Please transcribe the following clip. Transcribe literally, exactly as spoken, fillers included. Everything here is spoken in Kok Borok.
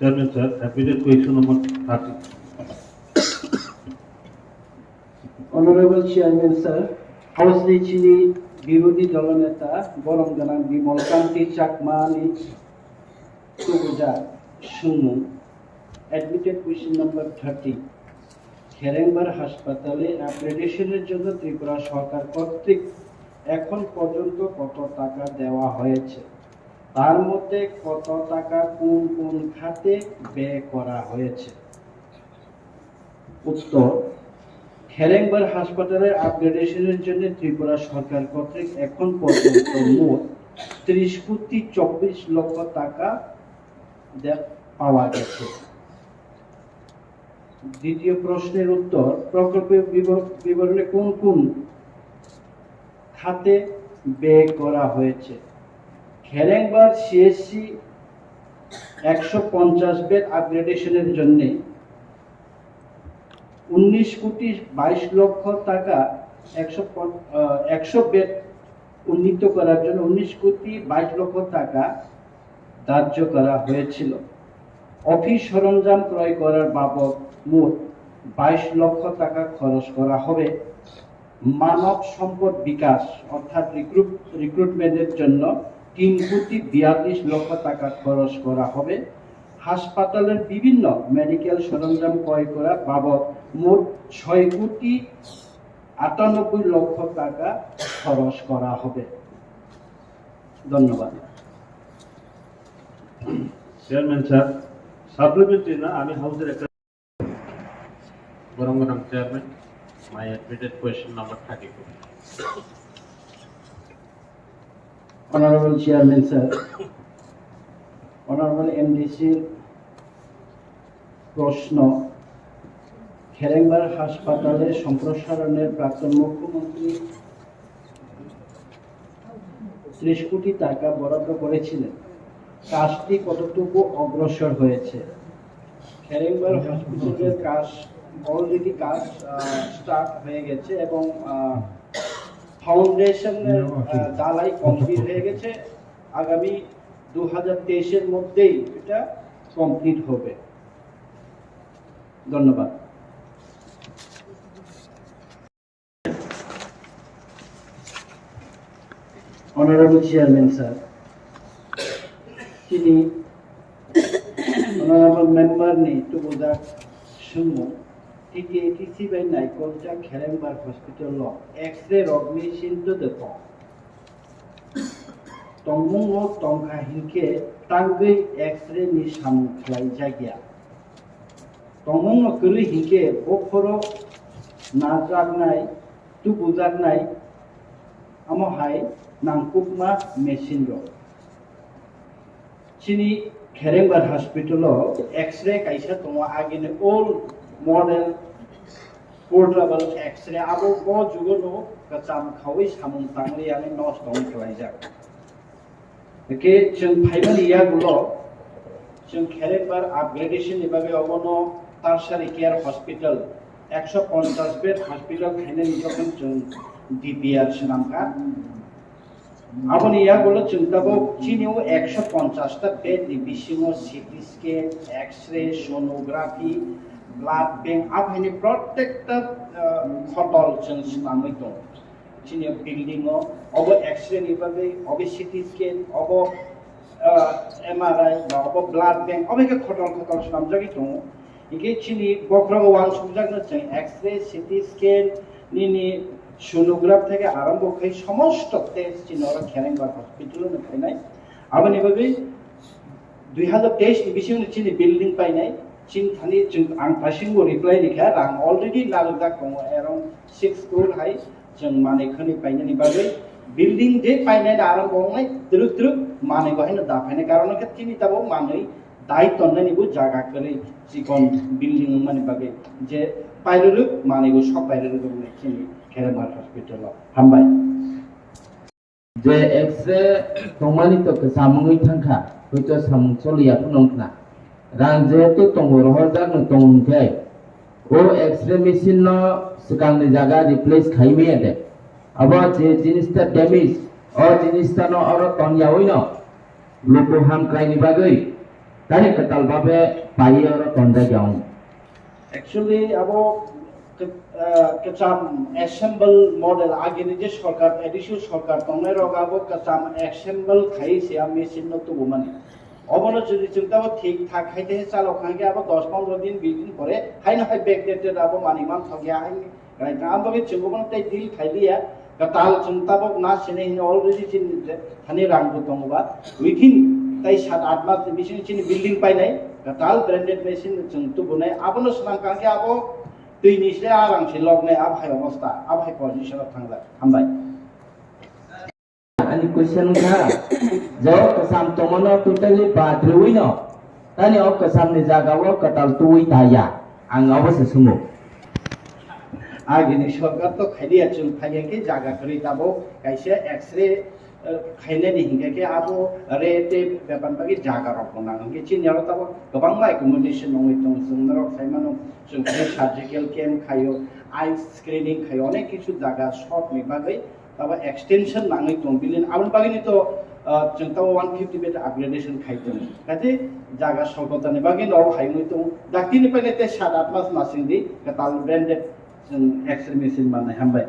Chairman sir, repeated question number thirty. Honorable Chairman sir, House ni chini birodhi dolo neta borom ganang Bimal Kanti Chakma ni tubujak swngmung. Admitted question number thirty. Kherengbar হাসপাতালে অ্যাপ্রেডিয়েশনের জন্য ত্রিপুরা সরকার কর্তৃক এখন পর্যন্ত কত টাকা দেওয়া হয়েছে, তার মধ্যে কত টাকা কোন কোন খাতে ব্যয় করা হয়েছে? উত্তর, খেরেংবার হাসপাতালের আপগ্রেডেশনের জন্য ত্রিপুরা সরকার কর্তৃক এখন পর্যন্ত মোট ত্রিশ কোটি চব্বিশ লক্ষ টাকা দে-, পাওয়া গেছে। দ্বিতীয় প্রশ্নের উত্তর, প্রকল্পের বিব-, বিবরণে কোন কোন খাতে ব্যয় করা হয়েছে? খেরেংবার সিএসসি একশো পঞ্চাশ বেড আপগ্রেডেশনের জন্য উনিশ কোটি বাইশ লক্ষ টাকা, একশো পন-, আহ, একশো বেড উন্নীত করার জন্য উনিশ কোটি বাইশ লক্ষ টাকা ধার্য করা হয়েছিল। অফিস সরঞ্জাম ক্রয় করার বাবদ মোট বাইশ লক্ষ টাকা খরচ করা হবে। মানব সম্পদ বিকাশ অর্থাৎ রিক্রুট-, রিক্রুটমেন্টের জন্য তিন কোটি বিয়াল্লিশ লক্ষ টাকা খরচ করা হবে। হাসপাতালের বিভিন্ন মেডিকেল সরঞ্জাম ক্রয় করার বাবদ মোট ছয় কোটি আটানব্বই লক্ষ টাকা খরচ করা হবে। ধন্যবাদ। চেয়ারম্যান স্যার, সাপ্লিমেন্টারি না, আমি হাউসের একটা বরং বরং chairman, my admitted question number thirty-two. Honorable Chairman sir, Honorable এমডিসির প্রশ্ন, খেরেংবার হাসপাতালে সম্প্রসারণের প্রাক্তন মুখ্যমন্ত্রী ত্রিশ কোটি টাকা বরাদ্দ করেছিলেন, কাজটি কতটুকু অগ্রসর হয়েছে? খেরেংবার হসপিটালের কাজ, অলরেডি কাজ স্টার্ট হয়ে গেছে এবং ফাউন্ডেশনের ঢালাই কমপ্লিট হয়ে গেছে। আগামী দু হাজার তেইশের মধ্যেই এটা কমপ্লিট হবে। ধন্যবাদ। Honorable Chairman sir, chini Honorable Member ni tubujak swngmung, T T A T C bai naikoljak Kherengbar Hospital o X-ray rok ni sinto de tong. Tongmung o tongkha hinkhe tangwi X-ray ni samung khlaijakya. Tongmungno kwrwi hinkhe bokhoro najaknai, tubujaknai, amo hai nangkukma machine rok. Chini Kherengbar hospital o X-ray kaisa tongo, agini old model portable X-ray, abo bo jugo no kwcham khaui samung tangwi yani nosto wng khlaijak. Hwnkhe chwng phaimani yagulo chwng Kherengbar upgradation ni bagwi obono tertiary care hospital, ekso ponchash bed hospital khainani jokhon chwng D P R swnamkha. Aboni yagulo chwng tabuk chini o ekso ponchash ta bed ni bisingo C T scan, X-ray, sonography, blood bank, aphani protekta, ah, khotol chwng swnamwi tongo. Chini building o, obo X-ray ni bagwi, obo C T scan, obo, ah, M R I, ba obo blood bank, obo khe khotol khotol swnamjagwi tongo. Hinkhe chini bokhorogo uansukjakno chwng X-ray, C T scan, nini sonograph theke arambo khai somosto test chini oro Kherengbar hospital o no khainai. Aboni bagwi dui hazar teis ni bisingo chini building painai, chini thani chwng, ang taisingo reply rikha, rang already nalukjak tongo, around six crore hai chwng manwi khwnwi painani bagwi. Building je painani arambo wngnai twrwk twrwk manwi bo haino da phainai, karon hwnkhe chini tabuk manwi dai tonnani bo jaga kwrwi, chikon building wngmani bagwi je pairwrwk manwi bo sok pairwrwk wngnai chini Kherengbar hospital o. Hambai. Je X-ray tongmani to kwcham wngwi thangkha, hwito samung choliya phano wngkha. Rang jehetu tongo, rohorjakno tongo hwnkhe, o X-ray machine no swkangni jaga replace khai maya de. Abo je jinis ta damage, o jinis ta no oro ton yaui no luku hamkraini bagwi Tani kwtal babe pai oro tonjak ya wng. Actually, abo ke-, ah, kwcham assemble model agini je sorkar, A D C sorkar tongnai rok abo kwcham assemble khai se a machine no tubumani. Obono jodi chwng tabo thik thak khai te chalok kha hwnkhe abo dos pondro din, bis din pore haino hai backdated abo manwi man thok ya hai. Right now, ang bagwi chwng bono tei deal khai liya. Kwtal chwng tabok na sini hino already chini je thani rang bo tongo ba. Within tei sat at mas ni bising chini building painai. Kwtal branded machine chwng tubunai. Abono swnam kha khe abo twi ni se a rang se lok nai, abo hai obostha, abo hai position o thangjak. Hambai. Ani question kha, je o kwcham tongmano totally bad rwino, tani o kwchamni jaga o kwtal twi ta ya, ang abo se sumo. Agini sorkar to khailiya, chwng phaiya khe jaga kwrwi tabok kaisa X-ray, eh, khainani hinkhe khe abo re te bepan bagwi jaga rok bo nang hinkhe chini aro tabok kwbangma accommodation nongwi tong, chwng norok saimano chwng khe surgical camp khaio, eye screening khaio, onek kisu jaga short ni bagwi. Abo extension nangwi tong, bini aboni bagwino to, ah, chwng tamo one fifty bed upgradation khai tong. Kaje jaga sokotani bagwino abo hai wngwi tong. Daktini paine tei sat at mas masing di kwtal branded chwng X-ray machine mannai, hambai.